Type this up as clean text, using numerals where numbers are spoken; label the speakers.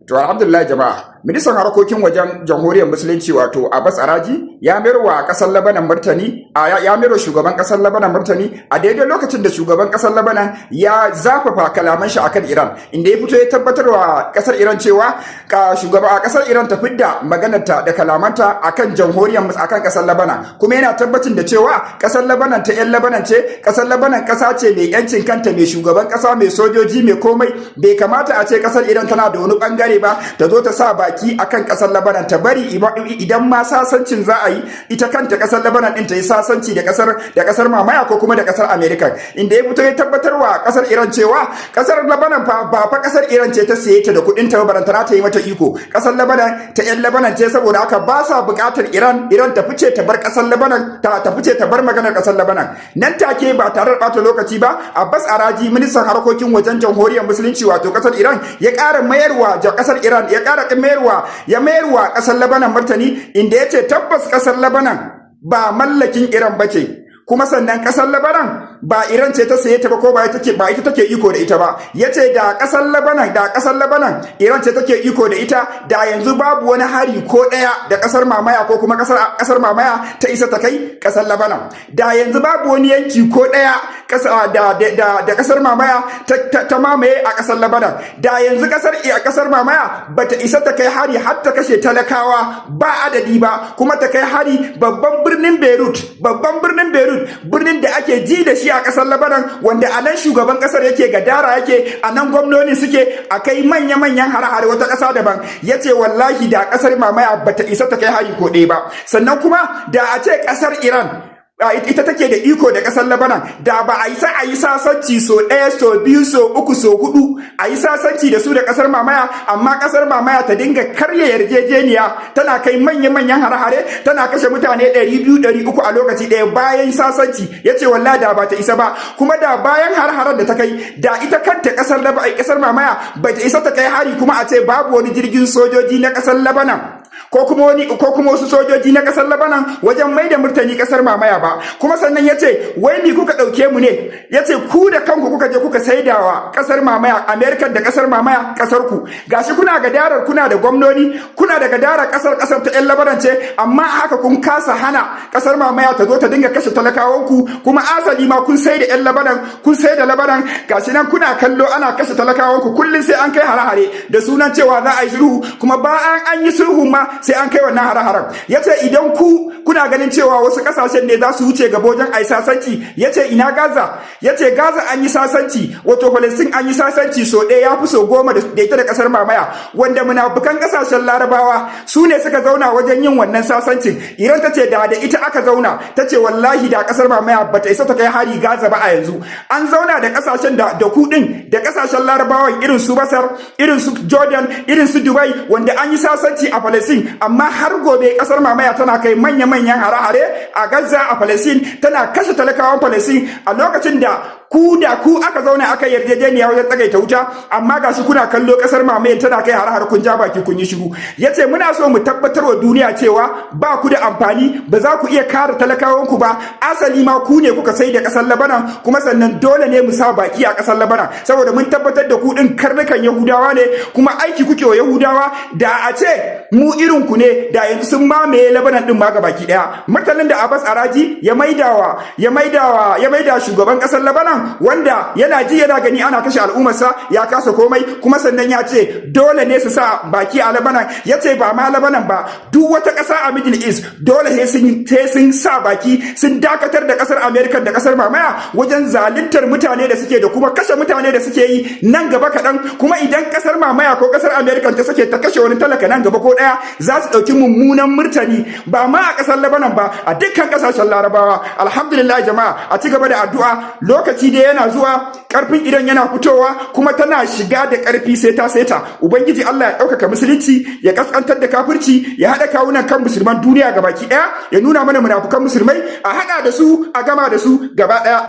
Speaker 1: To, alhamdulillah jama'a, ministan harkokin wajen Jamhuriyar Musulunci, wato Abbas Araghchi, ya mayar wa kasar Lebanon martani, ya mayar wa shugaban kasar Lebanon martani a daidai lokacin da shugaban kasar Lebanon ya zafafa kalaman shi akan Iran, inda ya fito ya tabbatar wa kasar Iran cewa ka shugaba a kasar Iran ta fidda maganarta da kalamanta akan jamhuriyar, akan kasar Lebanon. Kuma yana tabbacin da cewa kasar Lebanon ta 'yan Lebanon ce, kasar Lebanon kasa ce mai yancin kanta, mai shugaban kasa, mai sojoji, mai komai. Bai kamata a ce kasar Iran tana da wani bangare ba ta zo ta sa baki akan kasar Lebanon. Ta bari idan ma sasancin za a yi, ita kanta kasar Lebanon din ta yi sasanci da kasar mamaya ko kuma da kasar America. Inda ya fito ya tabbatar wa kasar Iran cewa kasar Lebanon fa ba fa kasar Iran ce ta saye ta da kuɗin ta ba, barantana ta yi mata iko. Kasar Lebanon ta yan Lebanon ce, saboda haka ba sa buƙatar Iran ta fice ta bar kasar Lebanon, ta fice ta bar maganar kasar Lebanon. Nan take, ba tare da ɓata lokaci ba, Abbas Araghchi, ministan harkokin wajen Jamhuriyar Musulunci, wato kasar Iran, ya ƙara mayarwa kasar Iran ya ƙara mayarwa ya mayarwa kasar Lebanon martani, inda ya ce tabbas kasar Lebanon ba mallakin Iran bace, kuma sannan kasar Lebanon ba Iran ce ta saye ta ba, ko ba ita take iko da ita ba. Yace da kasar Lebanon Iran ce take iko da ita, da yanzu babu wani hari ko daya da kasar mamaya ko kuma kasar mamaya ta isa ta kai kasar Lebanon. Da yanzu babu wani yanki ko daya kasa da da da kasar mamaya ta mamaye a kasar Lebanon. Da yanzu kasar mamaya bata isa ta kai hari har ta kashe talakawa ba adadi ba, kuma ta kai hari babban birnin Beirut, babban birnin Beirut, birnin da ake ji da shi a kasar Lebanon, wanda a nan shugaban kasar yake gadara yake, a nan gwamnoni suke, a kai manya-manyan hare-hare wata kasa daban. Yace wallahi da kasar mamaya bata isa ta kai hari ko ɗaya ba. Sannan kuma da a ce kasar Iran ita take da iko da kasar Lebanon, da ba a yi sa a yi sasanci so ɗaya, so biyu, so uku, so hudu, a yi sasanci da su da kasar mamaya, amma kasar mamaya ta dinga karya yarjejeniya, tana kai manya-manyan hare-hare, tana kashe mutane 200, 300 a lokaci ɗaya bayan sasanci. Ya ce wallahi da ba ta isa ba. Kuma da bayan har-haren da ta kai, da ita kanta kasar mamaya ba ta isa ta kai hari kuma a ce babu wani jirgin sojoji na kasar Lebanon ko kuma wasu sojoji na kasar Lebanon wajen mai da murtani kasar mamaya ba. Kuma sannan ya ce, wai ni kuka ɗauke mu ne? Ya ce ku da kanku kuka je kuka saidawa kasar mamaya, American da kasar mamaya, kasar ku. Gashi kuna gadarar kuna da gwamnoni, kuna da gadarar kasar ta yan Lebanon ce, amma haka kun kasa hana kasar mamaya ta zo ta dinga kashe talakawan ku. Kuma asali ma kun sai da yan Lebanon, kun sai da Lebanon. Gashi nan kuna kallo ana kashe talakawan ku, kullum sai an kai hare-hare da sunan cewa za a yi sulhu, kuma ba an yi sulhu ma sai an kai wannan hare-haren. Yace idan ku kuna ganin cewa wasu kasashen ne za su wuce gaba wajen ai sasanci, yace ina Gaza? Yace Gaza an yi sasanci, wato Palestine an yi sasanci so ɗaya ya fi so 10 da ita da kasar mamaya, wanda munafukan kasashen Larabawa su ne suka zauna wajen yin wannan sasancin. Iran ta ce da ita aka zauna, ta ce wallahi da kasar mamaya bata isa ta kai hari Gaza ba a yanzu. An zauna da kasashen da kudin da kasashen Larabawan, irin su Masar, irin su Jordan, irin su Dubai, wanda an yi sasanci a Palestine, amma har gobe kasar mamaya tana kai manya-manyan hare-hare a Gaza, a Palestine, tana kashe talakawan Palestine, a lokacin da ku da ku aka zauna aka yarjejeniya wajen tsagaita wuta, amma gashi kuna kallo kasar mamaye tana kai har-har, kun ja baki kun yi shiru. Yace muna so mu tabbatar wa duniya cewa ba ku da amfani, ba za ku iya kare talakawan ku ba. Asali ma ku ne kuka sai da kasar Lebanon. Kuma sannan dole ne mu sa baki a kasar Lebanon, saboda mun tabbatar da ku din karnukan Yahudawa ne, kuma aiki kuke wa Yahudawa. Da a ce mu irin ku ne, da yanzu sun mamaye Lebanon din ma baki daya. Martanin da Abbas Araghchi ya maidawa shugaban kasar Lebanon, wanda yana ji yana gani ana kashe al'ummarsa, ya kasa komai. Kuma sannan ya ce dole ne su sa baki a Lebanon. Ya ce ba ma Lebanon ba, duk wata ƙasa a Middle East dole sai sun sa baki, sun dakatar da ƙasar America da ƙasar mamaya wajen zaluntar mutane da suke da kuma kashe mutane da suke yi nan gaba kaɗan. Kuma idan ƙasar mamaya ko ƙasar America ta sake ta kashe wani talaka nan gaba ko ɗaya, za su ɗauki mummunan murtani, ba ma a ƙasar Lebanon ba, a dukkan ƙasashen Larabawa. Alhamdulillah jama'a, a ci gaba da addu'a. Lokaci dai yana zuwa, karfin Iran yana fitowa, kuma tana shiga da karfi sai ta saita. Ubangiji Allah ya ɗaukaka Musulunci, ya kaskantar da kafirci, ya haɗa kawunan kan musulman duniya gabaki ɗaya, ya nuna mana munafukan musulmai, a haɗa da su a gama da su gaba ɗaya.